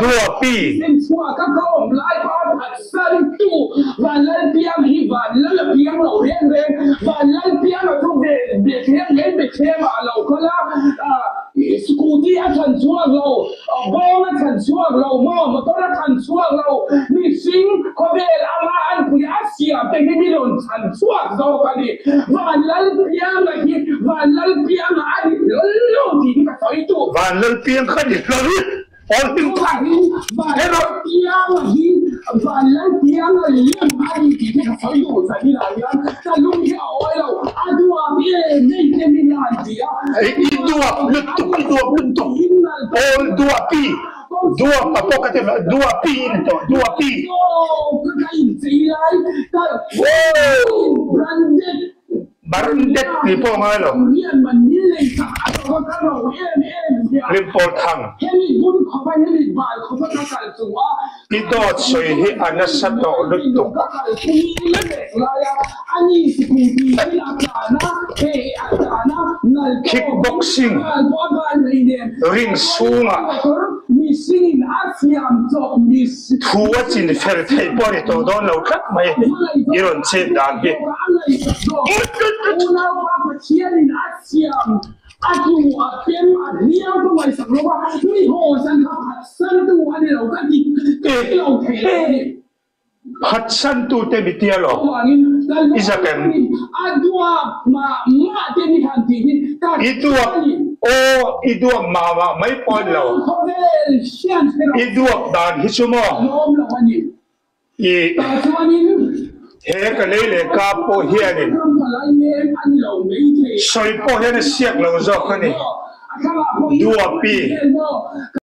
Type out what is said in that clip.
Duapi. Vanlalpiang kha ni hlawl awl hlim thang erawh. I duap lutuk i duap lutuk awl duapi duap a pawh ka ti duapi in tawh duapi. Barndet tih pawh a ngai lo. Hlimpawl thang. I dawt sawi hi a nasa tawh lutuk. Kickboxing ring chhungah Thu a chin fel theih pawh a ni tawh dawn lo tlat mai i rawn chet dan hi. Phatsantu te mi tia lo i zak em? I duap aw i duap mah mah mai pawh a ni lo. I duap dan hi chu maw i he ka lei leh ka pawh hianin sawi pawh hian a siak lo zawk a ni. Duapi.